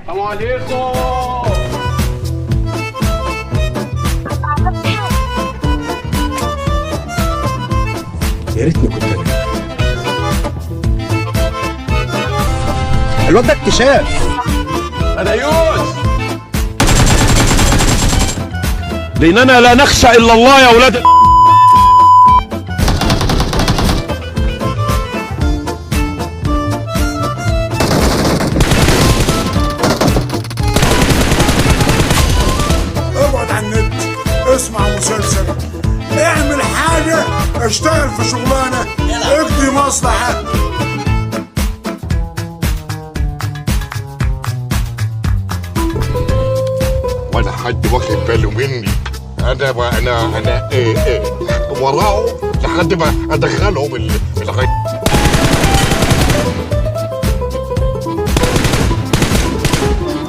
السلام عليكم. يا ريتني كنت انا. الواد ده اكتشاف. انا يوسف. لاننا لا نخشى الا الله يا اولاد. اقعد على النت، اسمع مسلسل، اعمل حاجة، اشتغل في شغلانة، اقضي مصلحة. ولا حد واخد باله مني. انا انا انا ايه ايه وراه لحد ما ادخلهم الغي.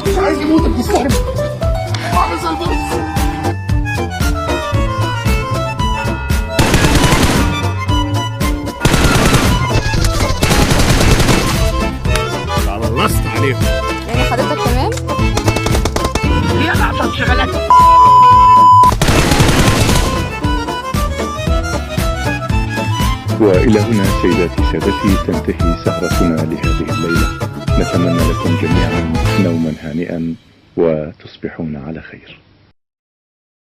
مش عايز يموت بتستهبل. عامل زي البص. خلصت عليهم. يعني حضرتك تمام؟ يلا عشان شغلك. وإلى هنا سيداتي سادتي تنتهي سهرتنا لهذه الليلة. نتمنى لكم جميعا نوما هانئا وتصبحون على خير.